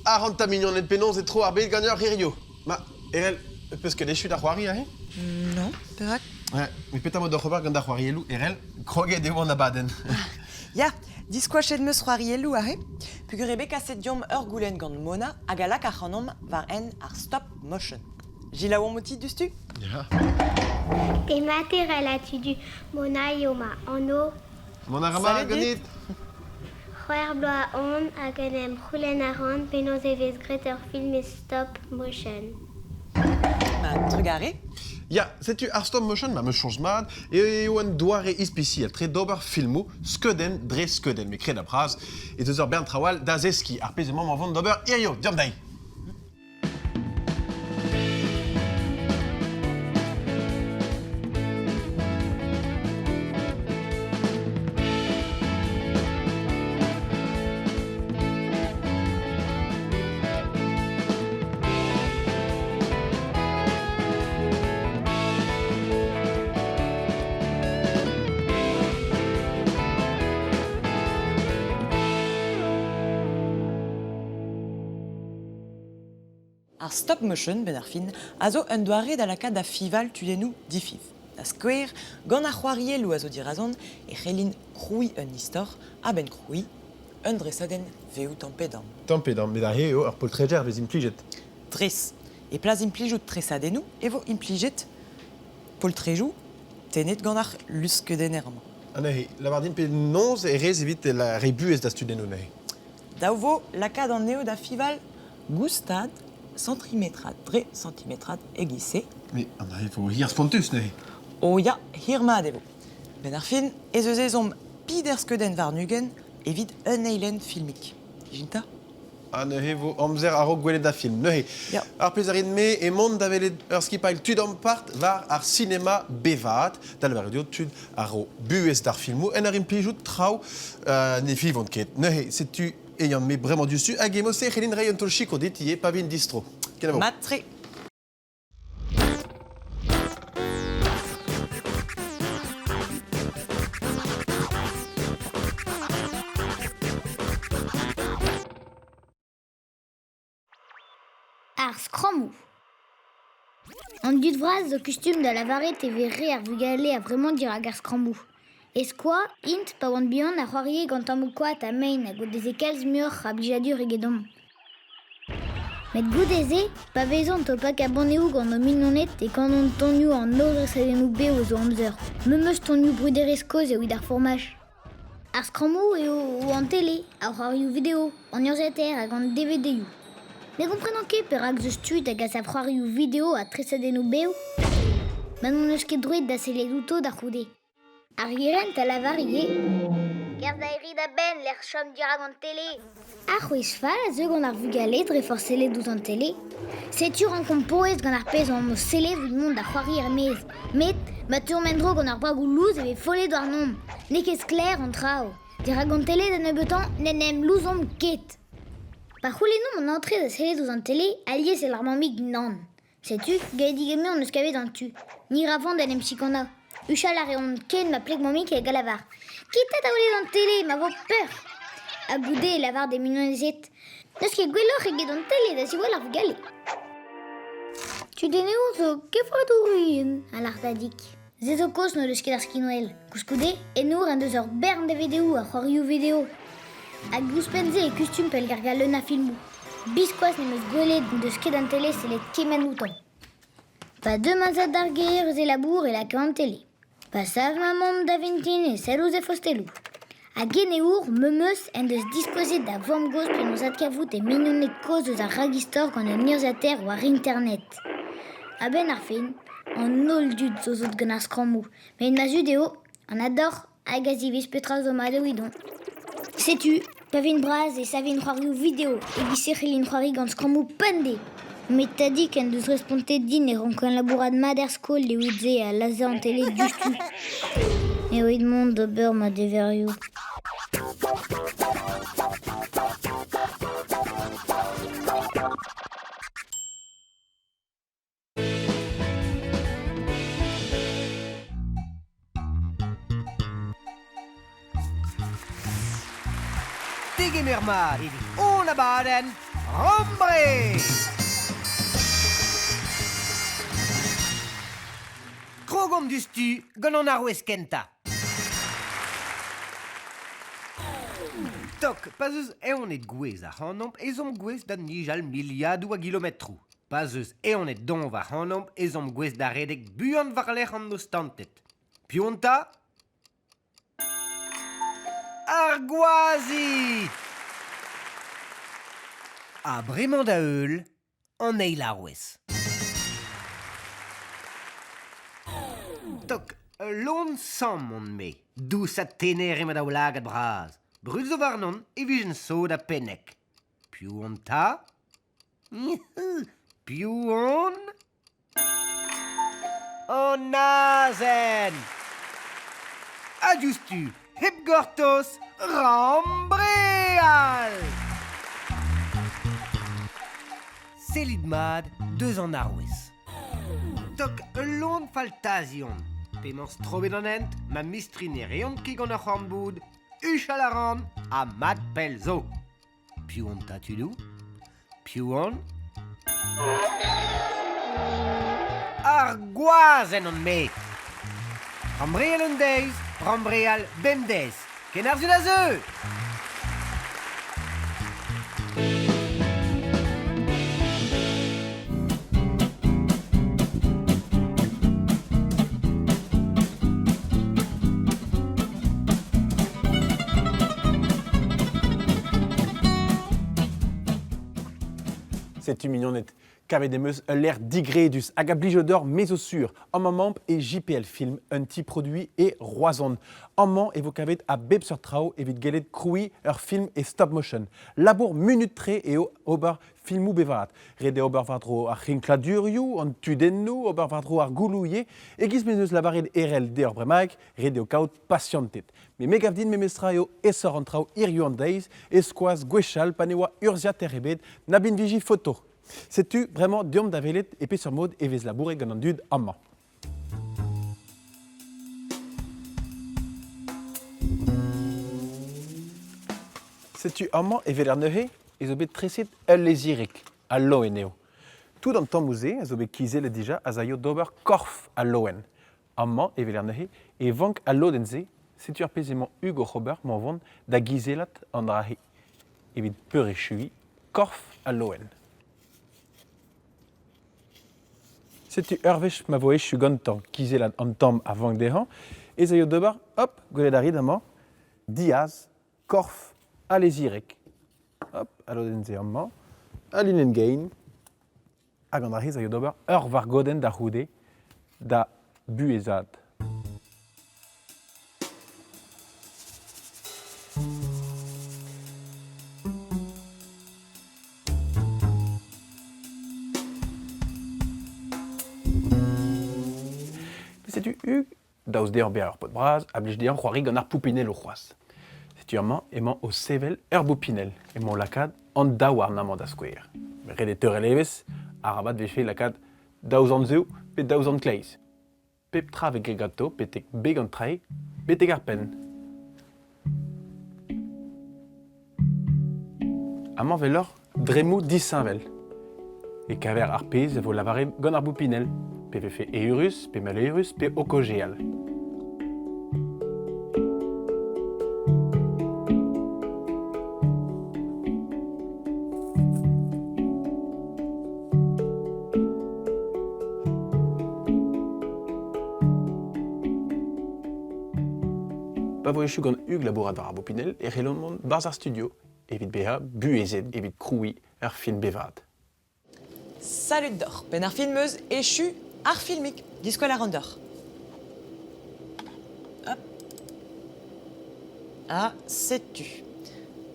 Ac'hanta mignoned penaos e tro ar bed ganeoc'h hirio? Ma, Erell, peus ket echu da c'hoari aze? Non, perak? Ouais, met petra 'mo d'oc'h ober gant da c'hoarielloù, Erell? Kroget eo an abadenn. Ya, diskoachet 'm eus c'hoarielloù aze, peogwir eo bet kaset deomp ur goulenn gant Mona hag a lak ac'hanomp war hent ar stop motion. Selaouomp outi diouzhtu? Ya. Demat Erell ha tudu Mona eo ma anv. Mont a ra mat ganit? C'hwec'h bloaz on hag en em c'houlenn a ran penaos e vez graet ur film e stop motion. Ma trugarez. Ya, setu ar stop motion, ma 'm eus soñj mat, eo un doare ispisial-tre d'ober filmoù skeudenn dre skeudenn. Met kredabl bras ez eus ur bern traoù all da zeskiñ, ar pezh emaomp o vont d'ober hiziv. Deomp dezhi! Ar stop motion, benn ar fin, a zo un doare da lakaat da fiñval tudennoù difiñv. Da skouer, gant ar c'hoarielloù a zo dirazon e c'hellin krouiñ un istor a-benn krouiñ un dresadenn vev tamm-pe-damm. Tamm-pe-damm, met aze eo ur poltrejer vez implijet. Dres. E plas implijout tresadennoù e vo implijet poltrejoù tennet gant ar luskeudenner amañ. Anezhe, lavar din penaos e rez evit reiñ buhez d'az tudennoù neuze. Dav vo lakaat anezho da fiñval goustad santimetrad dre santimetrad e-giz-se. Mais an dra vo hir spontus neuze. O ya, hir-mat e vo. Benn ar fin ez eus ezhomm peder skeudenn warn-ugent evit un eilenn filmik. Ijinta? Ha neuze vo amzer a-raok gwelet da film. Neuze, Ya. ar pezh a rin-me eo mont da welet ur skipailh tud ampart war ar sinema bevaat, da lavaret eo tud a ro buhez d'ar filmoù en ur implijout traoù euh, ne vivont ket. Neuze, setu e yan-me bremañ diouzhtu hag e-mod-se e c'hellin reiñ un taol sikour dit ivez pa vin distro. Kenavo. Mat-tre. Ar skrammoù. An dud vras zo kustum da lavaret e vez re ar vugale a-vremañ dirak ar skrammoù. E-skoaz int pa oant bihan a c'hoarie gant tammoù koad ha mein hag o deze kalz muioc'h a blijadur egedomp. Met goude-se, pa vezont o pakañ banneoù gant o mignoned e kanont tonioù an holl dresadennoù bev eus o amzer, memes tonioù bruderezh kozh evit ar fourmaj. Ar skrammoù eo an tele, ar c'hoarioù video, an urzhiataer hag an DVD-où. Ne gomprenan ket perak 'z eus tud a gas ar c'hoarioù video ha tresadennoù bev ma n'hon eus ket droed da sellet outo da c'houde. Ar gerent a lavar ivez Kerzh da da benn lec'h chom dirak an tele. Ar c'hwezh fall a zeu gant ar vugale dre forzh sellet ouzh an tele. Setu rankomp paouez gant ar pezh omp o sellet evit mont da c'hoari er-maez. Met ma teuomp en-dro gant ar bragoù lous e vez follet warnomp. N'eo ket sklaer an traoù. Dirak an tele da nebeutañ n'en em louzomp ket. Pa c'houlennomp an aotre da sellet ouzh an tele, alies e lar mammig nann. Setu, gaedigement hon eus kavet an tu. Ni ra van d'en em chikanañ. Huchal a reont ken ma pleg mammig hag a lavar Ket da welet an tele, ma vo peur Ha goude e lavar d'he mignonezed N'eus ket gwelloc'h eget an tele da ziwall ar vugale. Tudennoù zo kefradourien, a lar Tadig. Se zo kaoz n'o deus ket ar skinwel. Koulskoude, Enour en deus ur bern DVD-où ha c'hoarioù video. Hag ouzhpenn-se e kustum pellgargañ leun a filmoù. Biskoazh n'em eus gwelet n'eus ket an tele sellet kement outañ. Pa deu ma zad d'ar gêr eus e labour e laka an tele. Pa sav ma mamm da vintin e sell ouzh he fosteloù. Hag eneour memes en deus diskouezet da vamm-gozh penaos adkavout he mignoned kozh eus ar ragistor gant un urzhiataer war internet. A-benn ar fin, an holl dud zo sot gant ar skrammoù, met ma zud eo, an ador hag a ziviz petra zo mat evidon. Setu, pa vin bras e savin c'hoarioù video e-giz e c'hellin c'hoari gant skrammoù pemdez. Met Tadig en deus respontet din e rankan labourat mat er skol evit se ha lazhañ an tele diouzhtu. Evit mont d'ober ma deverioù. Degemer mat evit hon abadenn. Rombre! Krogomp diouzhtu gant an arouez kentañ. Tok, pa 'z eus evned gouez ac'hanomp ez omp gouest da nijal miliadoù a gilometroù. Pa 'z eus evned doñv ac'hanomp ez omp gouest da redek buan war-lerc'h an nostanted. Piv on 'ta? Ar gwazi! Ha bremañ da heul, an eil arouez. Tok, ul loen samm on-me, dous ha tener eo ma daoulagad bras. Brud zo warnon e vijen sot ha pennek. Piv on 'ta? Piv on? An azen! Ha diouzhtu, hep gortoz, rambreal! Sellit mat deus an arouez. Tok ul loen faltazi on. P'emañ strobet an hent, ma mistri ne reont ket gant ar c'horn-boud, huchal a ran ha mat pell zo. Piv on 'ta tudoù? Piv on? Ar gwazenn on-me! Rambreal un deiz, rambreal bemdez. Ken ar sul a zeu! Setu mignoned, kavet em eus ul lec'h digredus hag a blijo deoc'h me zo sur. Amañ e JPL Film, un ti produiñ e Roazhon. Amañ e vo kavet a bep seurt traoù evit gellet krouiñ ur film e stop motion. Labour munut-tre eo ober filmoù bevaat. Ret eo ober war-dro ar c'hinkladurioù, an tudennoù, ober war-dro ar gouloù ivez. E-giz m'en deus lavaret Erell deoc'h bremaik, ret eo kaout pasianted. Met me gav din memestra eo aesoc'h an traoù hiziv an deiz, e-skoaz gwechall pa ne oa urzhiataer ebet na binviji foto. Setu bremañ deomp da welet e peseurt mod e vez labouret gant an dud amañ. Setu amañ e weler neuze ez eo bet treset ul lezireg, al loen eo. Tout an tammoù-se a zo bet kizellet dija az aio d'ober korf al loen. Amañ e weler neuze e vank al lodenn-se, setu ar pezh emañ Hugues oc'h ober ma vont da gizellat an dra-se evit peurechuiñ korf al loen. Setu ur wech ma vo echu gantañ kizellat an tamm a vank dezhañ ez aio d'ober, hop, gwelet a rit amañ, diaz, korf ha lezireg. Hop, al lodenn-se amañ, al linenn gein, hag an dra-se ez aio d'ober ur vargodenn da c'houde da buhezaat. Setu Hugues, daoust dezhañ bezañ ur paotr bras, a blij dezhañ c'hoari gant ar poupinelloù c'hoazh. Setu amañ emañ o sevel ur boupinell. Emañ o lakaat an daouarn amañ da skouer. Ret eo teurel evezh, arabat 'vefe lakaat daou zorn zehou pe daou zorn kleiz. Pep tra 'vez graet ganto betek beg an trailh, betek ar penn. Amañ 'weloc'h dremmoù disheñvel. E-keñver ar pezh e vo lavaret gant ar boupinell, pe vefe eürus, pe maleürus, pe o kaozeal. Pa vo echu gant Hugues labourat war ar bopinell e c'hellomp mont 'barzh ar studio evit bezañ buhezet evit krouiñ ur film bevaat. Salud deoc'h. Benn ar film eus echu ar filmig. Diskwel a ran deoc'h. Hop. Ha setu.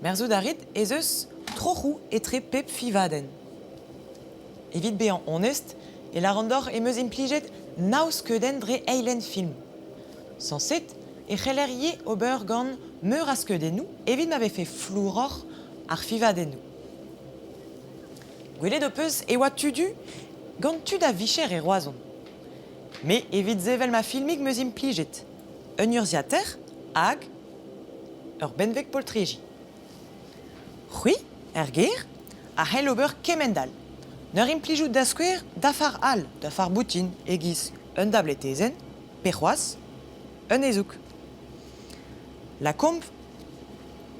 Merzout a rit ez eus troc'hoù etre pep fivadenn. Evit bezañ onest e lâran deoc'h em eus implijet nav skeudenn dre eilenn film. Sañset e c'heller ivez ober gant meur a skeudennoù evit ma vefe flouroc'h ar fivadennoù. Gwelet ho peus e oa tu-du gant tud a vicher e Roazhon. Me evit sevel ma filmig 'm eus implijet un urzhiataer hag ur benveg poltrejiñ. C'hwi, er gêr, a c'hell ober kemend-all. N'ur implijout da skouer dafar all, dafar boutin, e-giz un dabletezenn, pe c'hoazh, un hezoug. Lakaomp,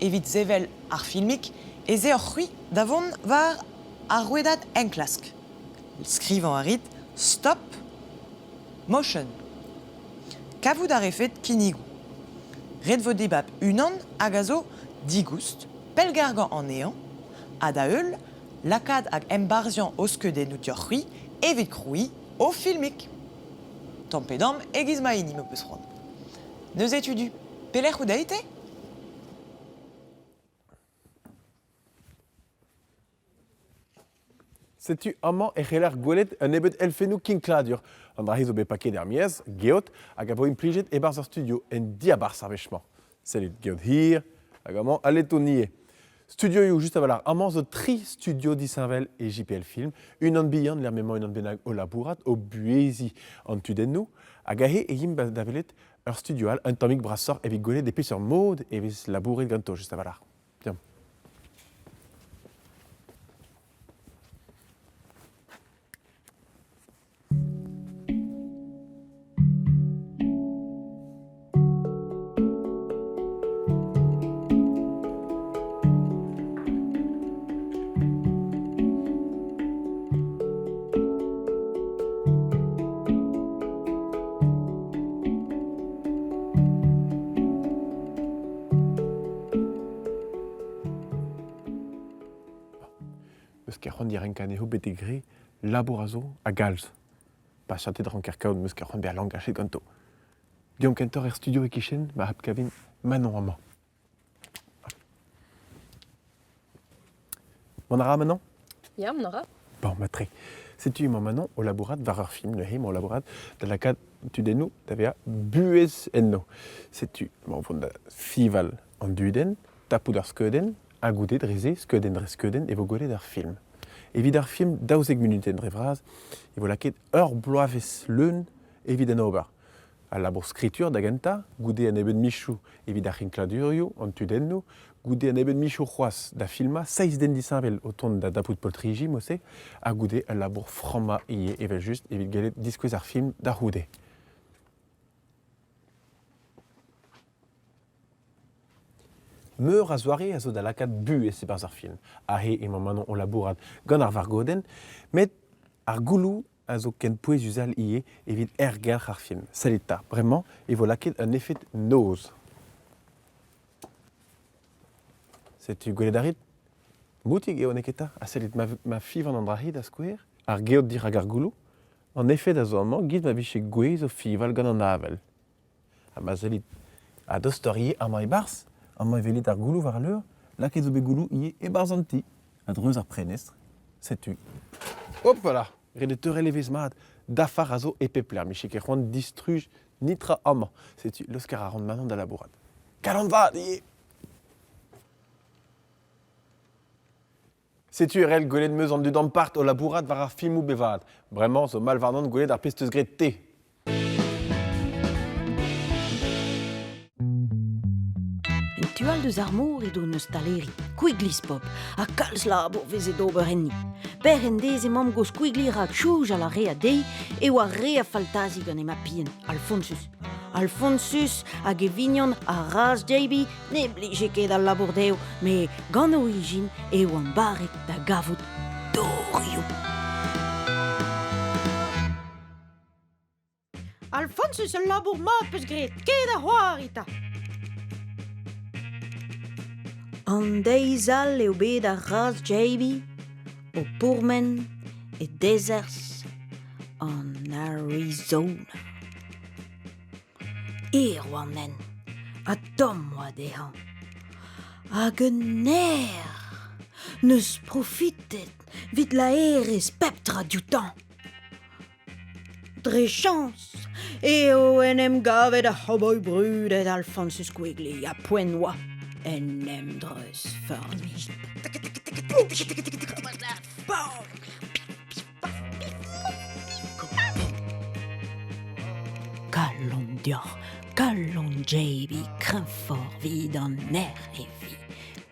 evit sevel ar filmig, ez eo c'hwi da vont war ar rouedad enklask. Skrivañ a rit Stop Motion. Kavout a refet kinnigoù. Ret vo dibab unan hag a zo digoust, pellgargañ anezhañ, ha da heul lakaat hag embarzhiañ ho skeudennoù deoc'h-c'hwi evit krouiñ ho filmig. Tamm pe damm e-giz ma hini m'ho peus c'hoant. Neuze tudu, pelec'h out aet-te? Setu amañ e c'heller gwelet un nebeud elfennoù kinkladur. An dra-se zo bet paket er-maez, geot, hag a vo implijet e-barzh ar studio en diabarzh ar wech-mañ. Sellit, geot hir, hag amañ al letonier. Studioioù just a-walc'h. Amañ zo tri studio disheñvel e JPL Film. Unan bihan lec'h m'emañ unan bennak o labourat, o buheziñ an tudennoù. Hag aze e yimp da welet ur studio all un tammig brasoc'h evit gwelet e peseurt mod e vez labouret ganto just a-walc'h. Deomp. Meus ket c'hoant direnkañ anezho betek re, labour a zo a galz. Pasianted 'ranker kaout, meus ket c'hoant bezañ langachet ganto. Deomp kentoc'h er studio e-kichen, ma adkavin Manon amañ. Mont a ra Manon? Ya, mont a ra. Bon, matre. Setu emañ Manon o labourat war ur film, neuze emañ o labourat da lakaat tudennoù da vezañ buhez enno. Setu emañ o vont da fiñval an dudenn, tapout ar skeudenn, ha goude dre-se, skeudenn dre skeudenn, e vo gwelet ar film. Evit ar film 12 munutenn dre vras e vo lakaet ur bloavezh leun evit en ober. Al labour skritur da gentañ, goude un nebeud michoù evit ar c'hinkladurioù, an tudennoù, goude un nebeud michoù c'hoazh da filmañ, seizh den disheñvel o tont da dapout poltriji mod-se, ha goude ul labour frammañ ivez evel-just evit gellet diskouez ar film da c'houde. Meur a zoare a zo da lakaat buhez e-barzh ar film. Aze emañ Manon o labourat gant ar vargodenn, met ar gouloù a zo ken pouezus all ivez evit aergelc'h ar film. Sellit 'ta, bremañ e vo lakaet un efed noz. Setu gwelet a rit? Moutig eo neketa? Ha sellit ma, ma fiñvan an dra-se da skouer, ar geot dirak ar gouloù, an efed a zo amañ giz ma vije gouez o fiñval gant an avel. Ha ma sellit a-dostoc'h ivez amañ e-barzh, amañ e welit ar gouloù war al leur, lakaet zo bet gouloù ivez e-barzh an ti, a-dreuz ar prenestr. Setu. Hopala! Ret eo teurel evezh mat, dafar a zo e pep lec'h, 'mije ket c'hoant distruj netra amañ. Setu, laosker a ran Manon da labourat. Kalon vat ivez! Setu erell gwelet 'm eus an dud ampart o labourat war ar filmoù bevaat. Bremañ zo mall warnon gwelet ar pezh 'teus graet te. En tu all deus ar mor edo un ostaleri, Quigley's Pub, ha kalz labour 'veze d'ober enni. Berr en dez he mamm-gozh Quigley rak soñjal a rea dezhi e oa re a faltazi gant he mab-bihan, Alphonsus. Alphonsus hag e vignon ar razh JB Ne blije ket al labour dezho, met gant o ijin e oant barrek da gavout dorioù. Alphonsus, ul labour mat 'peus graet, ket da c'hoari 'ta. An deiz all eo bet ar razh JB o pourmen e dezerzh an Arizona. Hir oa an hent ha tomm oa dezhañ. Hag un aer 'neus profitet 'vit laerezh pep tra dioutañ. Dre chañs eo en em gavet ar c'howboy brudet Alphonsus Quigley ha poent oa en em dreuzfeurmiñ. Kalon deoc'h, kalon JB, kreñvoc'h 'vit an erc'h e vi.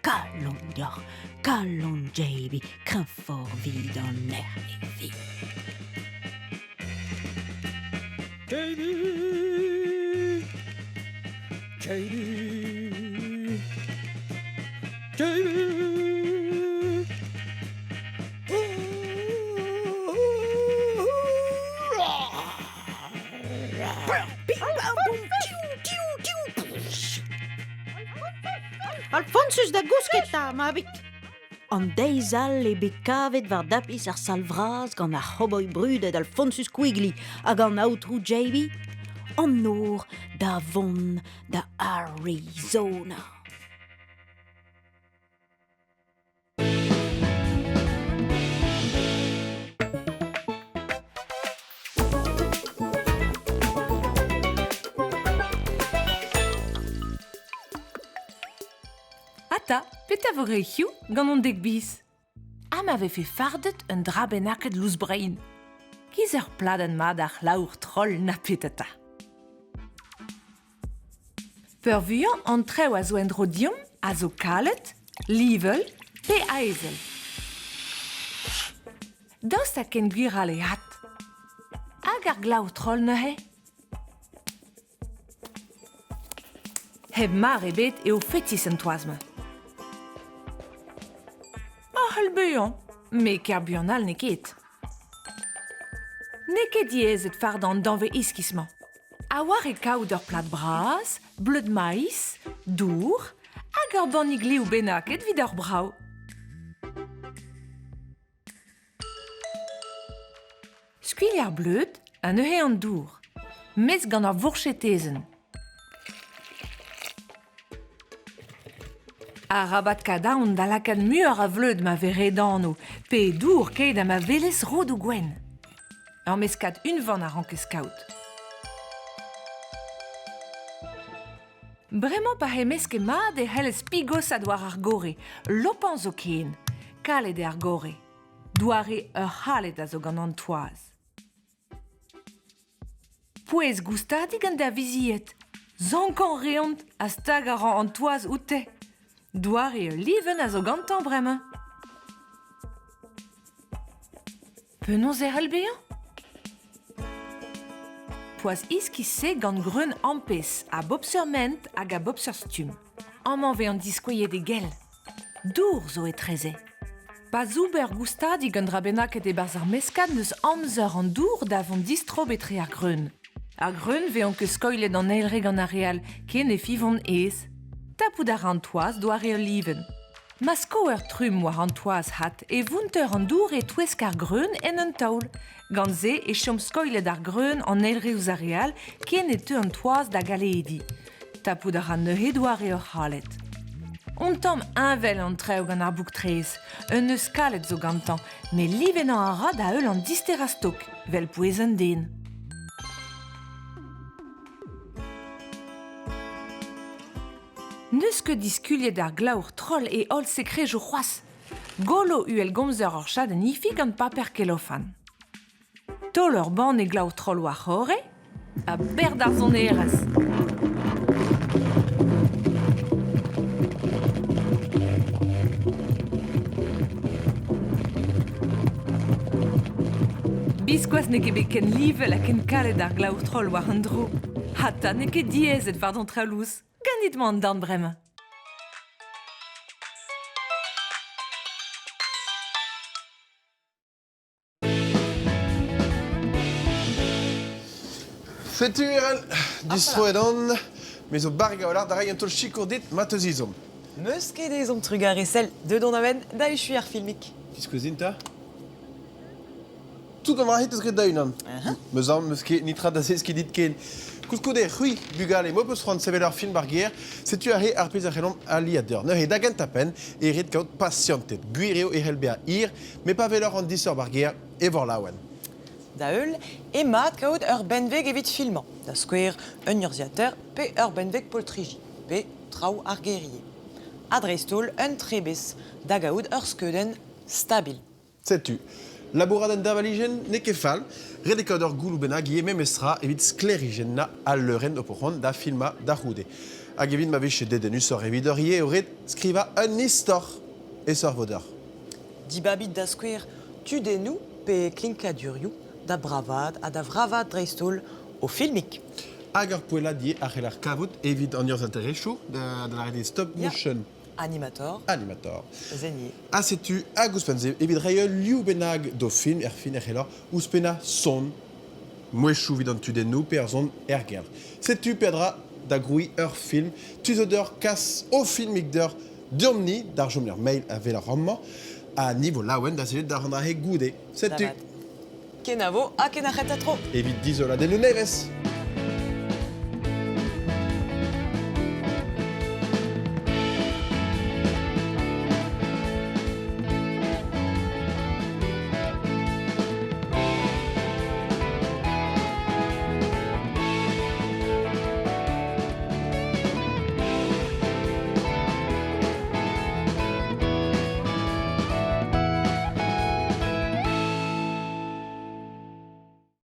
Kalon deoc'h, kalon JB, kreñvoc'h 'vit an erc'h e vi. JB! JB! JB! Alfonsus da gousket 'ta, mabig. An deiz all eo bet kavet war dapis ar sal vras gant ar c'howboy brudet Alphonsus Quigley hag an aotrou JB an nor da vont da Arizona. Ata, petra vo graet hiziv gant hon dek biz? Ha ma vefe fardet un dra bennaket lous-brein? Giz ur pladenn mat ar c'hlaour troll na petata. Peurvuiañ an traoù a zo en-dro deomp a zo kalet, livel pe aezel. Daoust ha ken gwir all eo hat? Hag ar glav-troll neuze? Hep mar ebet eo fetis an toaz-mañ. A c'hell bezañ, met ker buan all n'eo ket. N'eo ket diaezet fardañ an danvez iskis-mañ. A-walc'h eo kaout ur plad bras, bleud maiz, dour hag ur bannig liv bennaket evit ur brav. Skuilh ar bleud ha neuze an dour. Mesk gant ur vourchetezenn. Arabat kadaon da lakaat muioc'h a vleud ma vez ret anv, pe dour keit ha ma welez rodoù gwenn. Ur meskad unvan a rankez kaout. Bremañ pa c'hemmeske mat e c'hellez pigosat war ar gorre, lopañ zoken. Kalet eo ar gorre. Doare ur c'haled a zo gant an toaz. Pouez goustadik an da vizied. Sankañ reont ha stagañ a ra an toaz oute. Doare ul livenn a zo gantañ bremañ. Penaos e c'hell bezañ ? Poazh iskis-se gant greun ampez a bop seurt ment hag a bop seurt stumm. Amañ 'vez an diskouezet e gell. Dour zo etreze. Pa zouber goustadik un dra bennaket e-barzh ar meskad n'eus amzer an dour da vont distro betre ar greun. Ar greun 'vezont ket skoilhet an eil re gant ar re all ken e fivont aes. Tapout a ra an toaz doare ul livenn. Ma sko ur trumm war an toaz hat e vounter an dour e-touesk ar greun en un taol. Gant se e chom skoilhet ar greun an eil re ouzh ar re all ken e teu an toaz da galediñ. Tapout a ra neuze doare ur c'haled. Un tamm heñvel an traoù gant ar bouk-traezh. Un neuz kalet zo gantañ, met livennañ a ra da heul an disterañ stok, 'vel pouez un den. N'eus ket diskuliet ar glaour troll e holl sekrejoù c'hoazh. Golo uhelgomzer ur chadenn ifi gant paper kelofan. Taol ur banne glaour troll war c'horre ha bec'h d'ar sonerezh. Biskoazh n'eo ket bet ken livel ha ken kalet ar glaour troll war an dro. Ha ta n'eo ket diaezet war an traoù-lous. Ganit 'mañ an darn bremañ. Setu Erell, distroet on. Me zo barrek a-walc'h da reiñ un taol sikour dit ma teus ezhomm. Meus ket ezhomm trugarez sell, deut on a-benn da echuiñ ar filmig. Diskouez 'ta. Tout an dra-se 'teus graet da-unan. Meus aon 'meus ket netra da zeskiñ dit ken. Koulskoude, c'hwi, bugale, m'ho peus c'hoant sevel ur film war gêr, setu aze ar pezh a c'hellomp aliañ deoc'h. Neuze, da gentañ-penn, e ret kaout pasianted. Gwir eo e c'hell bezañ hir, met pa weler an disoc'h war gêr, e vor laouen. Da heul, eo mat kaout ur benveg evit filmañ, da skouer un urzhiataer pe ur benveg poltriji, pe traoù ar gêr ivez. Ha dreist-holl un trebez da gaout ur skeudenn stabil. Setu, labourat en deñvalijenn n'eo ket fall. Ret eo kaout ur gouloù bennak ivez memestra evit sklêrijennañ al leurenn ho po c'hoant da filmañ da c'houde. Hag evit ma vije dedennusoc'h evidoc'h ivez eo ret skrivañ un istor aesoc'h vo deoc'h. Dibabit da skouer tudennoù pe klinkadurioù da bravaat ha da vravaat dreist-holl ho filmig. Hag ur poellad ivez a c'heller kavout evit an urzhiataerezhioù da lavaret eo stop motion. Animator. Animator. Zenier. Ha setu hag ouzhpenn-se evit reiñ ul liv bennak d'ho film er fin e c'helloc'h ouzhpennañ son mouezhioù evit an tudennoù pe ar son ergerzh. Setu peadra da grouiñ ur film. Tu zo deoc'h kas ho filmig deoc'h deomp-ni d'ar chomlec'h mail a weler amañ ha ni vo laouen da sellet d'ar an aze goude. Setu. Kenavo ha kenac'het tro. Evit dizoladennoù nevez.